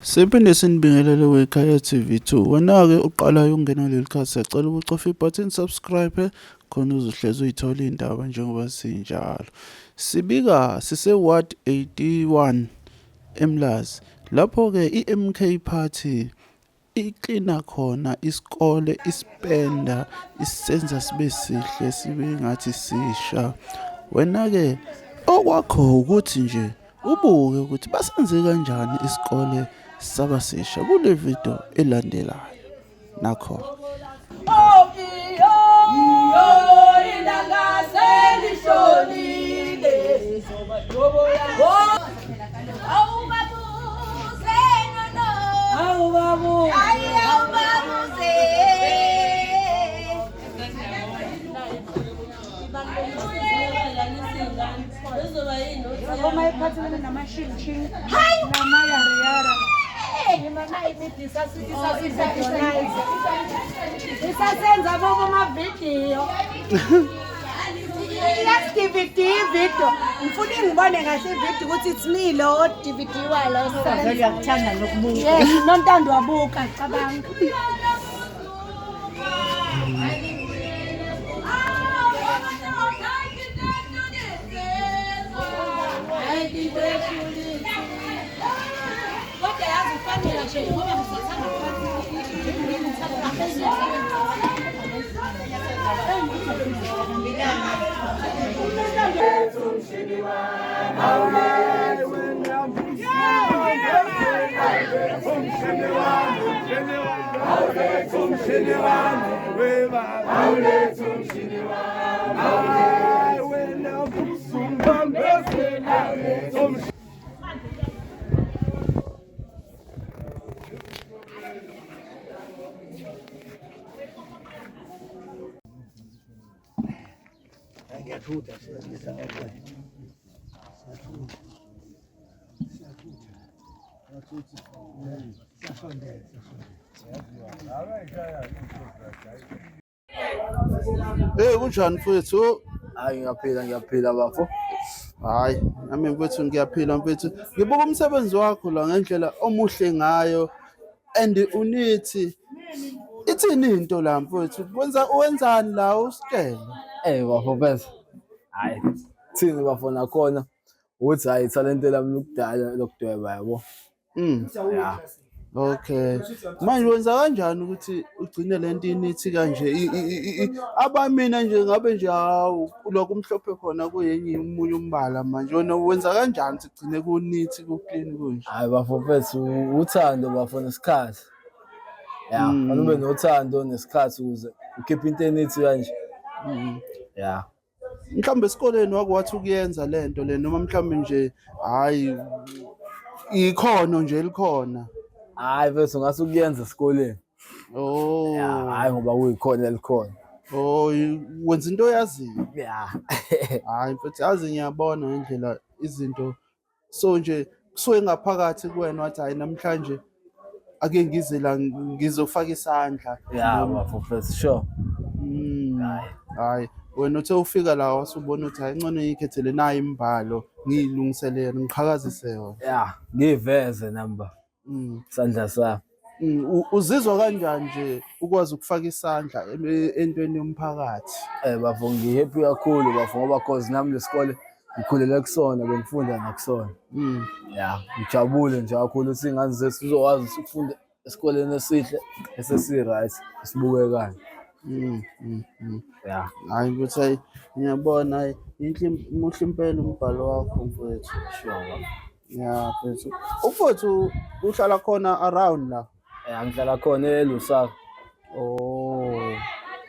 Siphinde sinibingelele wekhaya TV2. Wena-ke uqalayo ukungena kuleli khasi, siyacela ukucofa ibhathini subscribe khona uzohlezi uyithola iy'ndaba njengoba sinjalo. Sibika sise-Ward 81 eMlazi. Lapho-ke i-MK Party iklina khona isikole isipenda isenza sibe sihle sibe ngathi sisha. Wena-ke okwakho ukuthi nje ubuke ukuthi basenze kanjani isikole saba sisha kule video elandelayo. Nakho. Oh, iyo, ilanga selishonile. Oh, awubabuze nono. Awubabuze. Ayi, awubabuze. Uma iphathelene namashintshi namayariyara isasenza bobo amavidiyo yes-dvd ividiyo ngifuna ingibone kahle ividiyo ukuthi it's me lo o-dvd walo uyakuthanda nokubuka. Yes, nontando wabuka cabanga. Kodwa yazi ufanele nje ngoba ngisathanda Hey kunjani mfethu? Hayi ngiyaphila ngiyaphila bafo. Hayi, nami mfethu ngiyaphila mfethu. Ngibuka umsebenzi wakho la ngendlela omuhle ngayo and unithi ithini into la mfethu? Wenza wenzani la usitshele? Eh bafo mfethu. Hayi thini bafo nakhona ukuthi hayi ithalente lami lokudala lokudweba yabo. Mm. Ya. Okay. Manje wenza kanjani ukuthi ugcine lento inithi kanje? Abamina nje ngabe nje hawu lokhu umhlophe khona kuyenye umunye umbala manje wena wenza kanjani ukuthi ugcine kunithi ku-clean kunje? Hayi bafo mfethu uthando bafo nesikhathi. Ya, fanele ube nothando nesikhathi ukuze ukhiphe into enithi kanje. Ya. Mhlawumbe esikoleni wake wathi ukuyenza lento le noma mhlawumbe nje hayi ikhono nje elikhona. Hayi mfethu ngase ukuyenza esikoleni. Oh. Ya, hayi ngoba kuyikhona elikhona. Oh, wenza into oyaziyo. Ya. Hayi mfethu yazi ngiyabona ngendlela izinto so nje kusuke ngaphakathi kuwena wathi hayi namhlanje ake ngize la ngizofaka isandla. Ya bafo mfethu sure. Hayi wena uthe ufika la wasubona ukuthi hayi ngcono ngiyikhethele nayi imibhalo ngiyilungiselele ngiqhakazise yona. Ya, ngiveze namba isandla sami. Uzizwa kanjani nje ukwazi ukufaka isandla entweni yomphakathi? Eh bafo ngi-happy kakhulu bafo ngoba cause nami lesikole ngikhulele kusona bengifunda nakusona. Ya, ngijabule nje kakhulu ukuthi iy'ngane zethu zizokwazi ukuthi ukufunda esikoleni esihle esesi-right esibukekayo. Ya. Hayi ukuthi hayi ngiyabona hayi inhle muhle impela umbhalo wakho mfowethu. Sure bafo. Ya mfethu. Umfowethu uhlala khona around la. Ya ngihlala khona eLusaka. Oh.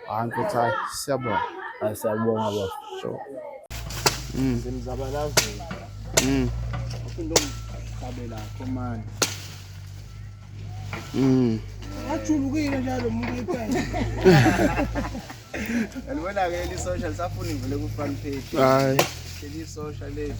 Hayi mfethu hayi siyabonga. Hayi siyabonga bafo. Sure. Semzabalazweni. Uphinde ungihlabela khomani. Ajulukile njalo umuntu ekhaya. Yalibona-ke leli social safuna ngivele ku-front page. Hayi. Leli social leli.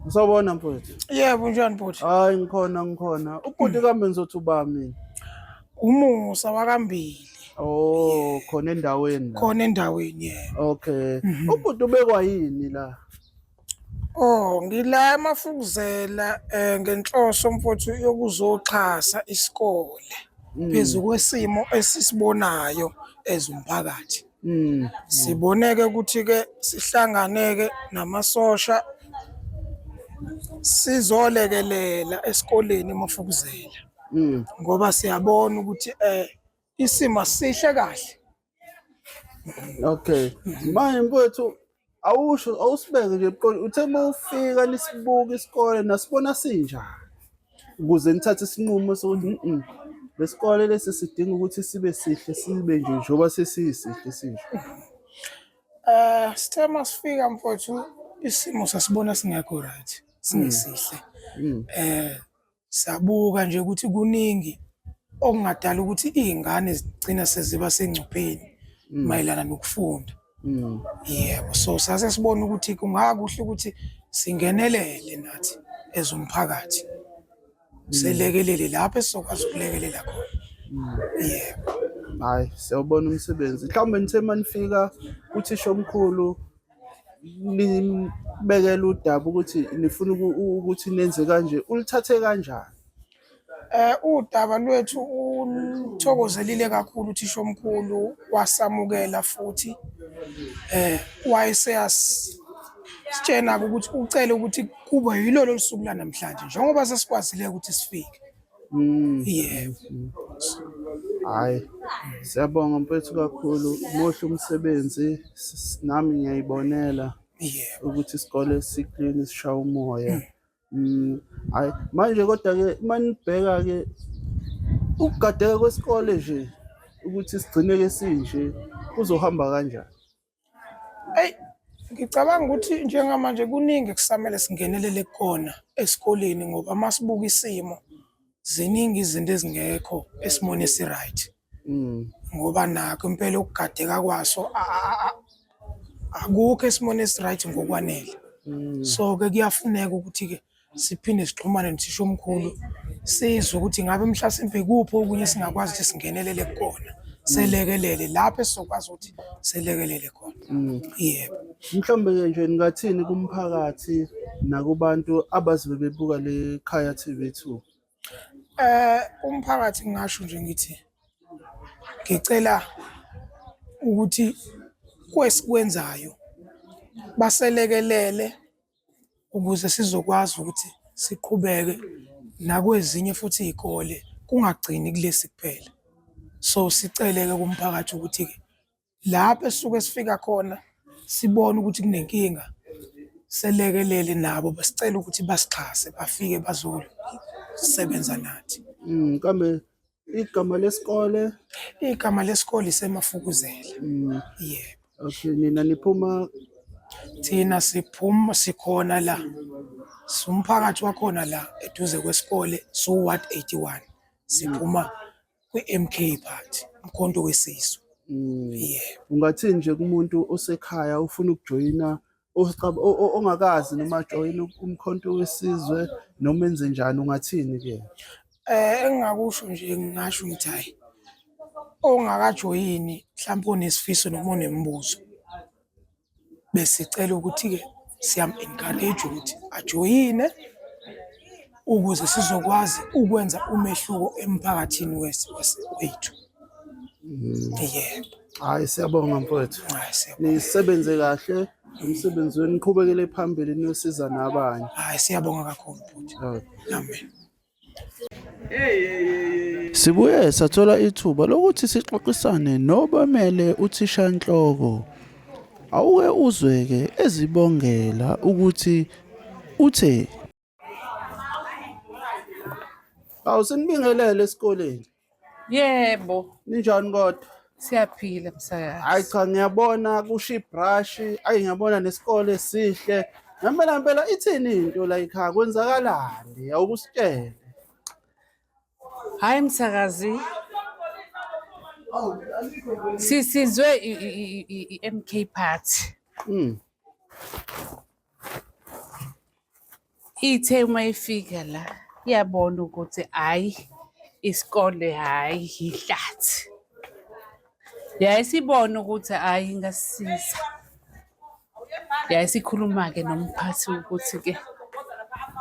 Sawubona mfowethu. Yebo njani bhuti? Hayi ngikhona ngikhona. Ubhuti kambe ngizothi uba mina. Umusa wakambili. Oh, khona endaweni la. Khona endaweni yebo. Okay. Ubhuti ubekwa yini la? Oh, ngila emafukuzela eh ngenhloso mfowethu yokuzoxhasa isikole phezu kwesimo esisibonayo ezumphakathi. Siboneke ukuthi ke sihlanganeke namasosha sizolekelela esikoleni emafukuzela. Ngoba siyabona ukuthi eh isimo asihle kahle. Okay. Manje mfowethu awusho awusibeke nje ebuqonde uthe uma ufika nisibuka isikole nasibona sinjani ukuze nithathe isinqumo sokuthi mhm lesikole lesi sidinga ukuthi sibe sihle sibe nje njengoba sesisihle sinje. Eh sithe masifika mfowethu isimo sasibona singekho right, singesihle. Eh sabuka nje ukuthi kuningi okungadala ukuthi iy'ngane zigcina seziba sengcupheni mayelana nokufunda. Yebo, so sase sibona ukuthi kungakuhle ukuthi singenelele nathi ezomphakathi. Selekelele lapho esizokwazi ukulekelela khona. Yebo. Hayi, siyawubona umsebenzi. Mhlawumbe nithe manifika uthisha omkhulu nibekela udaba ukuthi nifuna ukuthi nenze kanje, ulithathe kanjani? Eh udaba lwethu uluthokozelile kakhulu uthisha omkhulu wasamukela futhi eh wayeseyasitshena ukuthi ucele ukuthi kube yilo lolu suku lanamhlanje njengoba sesikwazile ukuthi sifike. Yebo. Hhayi, siyabonga mfethu kakhulu. Muhle umsebenzi, nami ngiyayibonela Yebo. ukuthi isikole si-clean sishaya umoya. Hhayi manje kodwa-ke uma nibheka-ke ukugadeka kwesikole nje ukuthi sigcineke sinje kuzohamba kanjani? Eyi, ngicabanga ukuthi njengamanje kuningi ekusamele singenelele kukona esikoleni ngoba masibuka isimo ziningi izinto ezingekho esimweni esi-right. Ngoba nakho impela ukugadeka kwaso akukho esimweni esi-right ngokwanele. So-ke kuyafuneka ukuthi-ke siphinde sixhumane nothisha omkhulu sizwe ukuthi ngabe mhlasimpe ikuphi okunye esingakwazi ukuthi singenelele kukona, selekelele lapho esizokwazi ukuthi selekelele khona. Yebo. Mhlawumbe-ke nje ningathini kumphakathi nakubantu abazobe bebuka le Khaya TV 2? Eh umphakathi ngingasho nje ngithi ngicela ukuthi kwesikwenzayo baselekelele ukuze sizokwazi ukuthi siqhubeke nakwezinye futhi iy'kole kungagcini kulesi kuphela. So sicele-ke kumphakathi ukuthi-ke lapho esisuke sifika khona sibone ukuthi kunenkinga selekelele nabo besicela ukuthi basixhase bafike bazosebenza nathi. Kambe igama lesikole? Igama lesikole iseMafukuzela. Yebo. Okay, nina niphuma Thina siphuma sikhona la. Sumphakathi wakhona la eduze kwesikole su Ward 81. Siphuma kwi-MK Party, Umkhonto weSizwe. Yebo. Ungathini nje kumuntu osekhaya ufuna ukujoyina ongakazi noma ajoyine Umkhonto weSizwe noma enze njani ungathini ke? Eh engingakusho nje ngingasho ngithi hayi ongakajoyini mhlawumbe onesifiso noma onemibuzo besicela ukuthi-ke siyam-encourage ukuthi ajoyine ukuze sizokwazi ukwenza umehluko emphakathini wethu. Yebo. Hayi siyabonga mfowethu. Hayi siyabonga. Nisebenze kahle umsebenzi wenu niqhubekele phambili niyosiza nabanye. Hayi siyabonga kakhulu bhuti. Okay. Amen. Sibuye sathola ithuba lokuthi sixoxisane nobamele uthishanhloko. Awuke uzwe-ke ezibongela ukuthi uthe Awu sinibingelele esikoleni. Yebo. Ninjani kodwa? Siyaphila msakazi. Hayi cha ngiyabona kusho ibrush, ayi ngiyabona nesikole sihle. Ngempela ngempela ithini into la ekhaya kwenzakalani? Awukusitshele. Hayi msakazi. Sisizwe i-MK Party. Ithe uma ifika la yabona ukuthi hhayi isikole hhayi yihlathi. Yayisibona ukuthi hhayi ingasisiza. Yayisikhuluma-ke nomphathi ukuthi-ke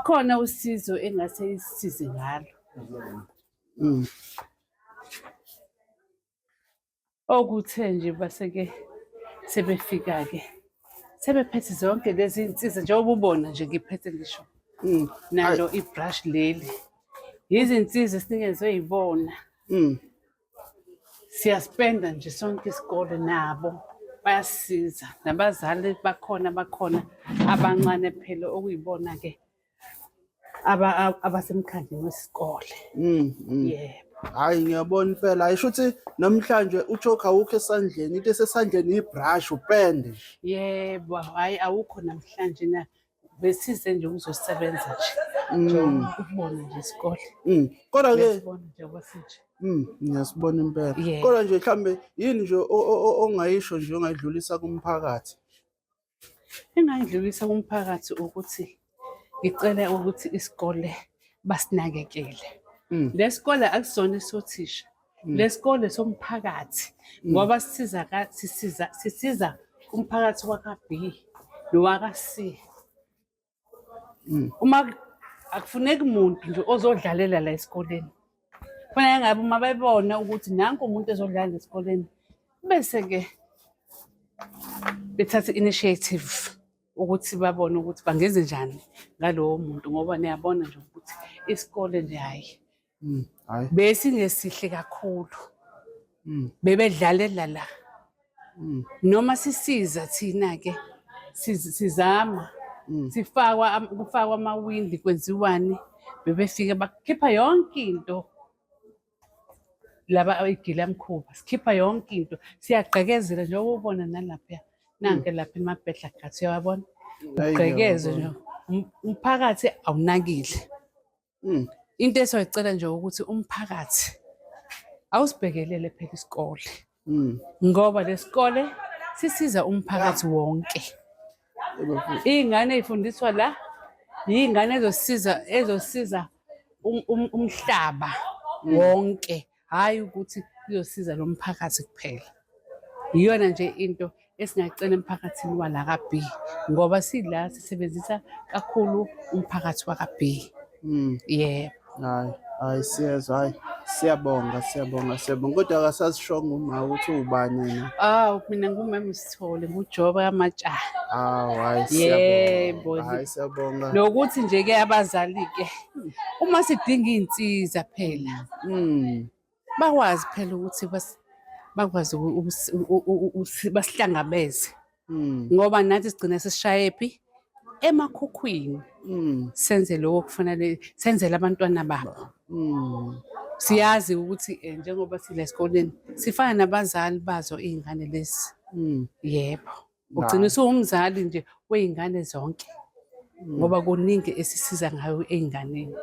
khona usizo engase isisize ngalo. Okuthe nje base-ke sebefika-ke sebephethe zonke lezi iy'nsiza njengoba ubona nje ngiphethe ngisho nalo i-brush leli. Yizinsiza esinikezwe yibona. Siyaspenda nje sonke isikole nabo bayasisiza nabazali bakhona bakhona abancane phela okuyibona-ke abasemkhandlini wesikole. Yebo. Hhayi ngiyabona impela, hhayi shuthi namhlanje u-chalk awukho esandleni, into esesandleni i-brush, upende nje. Yebo, hhayi awukho namhlanje na. Besize nje ukuzosebenza nje. Njengoba ukubona nje isikole. Kodwa-ke Uyasibona njengoba sinje. Ngiyasibona impela. Yebo. Kodwa nje mhlambe yini nje ongayisho nje ongayidlulisa kumphakathi? Engingayidlulisa kumphakathi ukuthi ngicela ukuthi isikole basinakekele. Le sikole akusona esothisha. Le sikole somphakathi ngoba sisiza sisiza sisiza umphakathi waka-B nowaka-C. Uma akufuneki muntu nje ozodlalela la esikoleni. Kufanele ngabe uma bebona ukuthi nanku umuntu ezodlala esikoleni bese-ke bethatha i-initiative ukuthi babone ukuthi bangenze njani ngalowo muntu ngoba niyabona nje ukuthi isikole nje hhayi Hhayi. Besingesihle kakhulu. Bebedlalela la. Noma sisiza thina-ke sizama sifakwa kufakwa amawindi kwenziwani bebefika bakhipha yonke into laba igilamkhuba sikhipha yonke into siyagqekezela njengoba ubona nalapha nanke lapha emabhedla gathi uyawabona ugqekeze nje umphakathi awunakile. Into esoyicela nje ukuthi umphakathi awusibhekelele phela isikole. Ngoba lesikole sisiza umphakathi wonke. Iy'ngane ey'fundiswa la, yiy'ngane ezosiza ezosiza umhlaba wonke, hhayi ukuthi izosiza lo mphakathi kuphela. Iyona nje into esingayicela emphakathini wala ka-B ngoba sila sisebenzisa kakhulu umphakathi waka-B. Yebo. Hayi, hayi siyezwa, hayi siyabonga, siyabonga, siyabonga. Kodwa akasazishongo uma ukuthi uwubani yena. Awu mina ngumama Sithole, nguJoba kaMatshana. Awu hayi Yebo. siyabonga. Hayi siyabonga. Nokuthi nje ke abazali ke uma sidinga iy'nsiza phela bakwazi phela ukuthi bakwazi basihlangabeze ngoba nathi sigcina sisishaye phi emakhukhwini senze lokho okufanele senzele abantwana babo. Siyazi ukuthi njengoba sila esikoleni sifana nabazali bazo iy'ngane lezi. Yebo. Ugcina usuwumzali nje wey'ngane zonke ngoba kuningi esisiza ngayo ey'nganeni.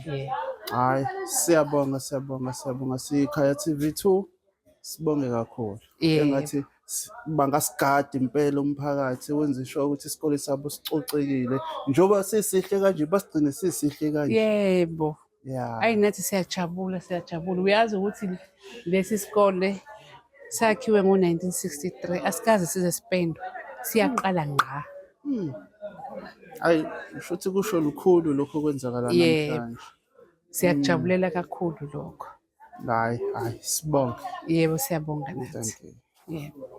Yebo. Hayi siyabonga, siyabonga, siyabonga siyiKhaya TV 2 sibonge kakhulu. Yebo. Engathi bangasigada impela umphakathi wenze sure ukuthi isikole sabo sicocekile njengoba sisihle kanje basigcine sisihle kanje. Yebo. Yeah. Ayi nathi siyajabula, siyajabula. Uyazi ukuthi lesi sikole sakhiwe ngo-1963 asikaze size sipendwe. Siyaqala ngqa. Ayi shuthi kusho lukhulu lokho okwenzakala Yebo. namhlanje. Siyakujabulela kakhulu lokho. Hayi, hayi sibonge. Yebo siyabonga nathi. Thank you. Yebo.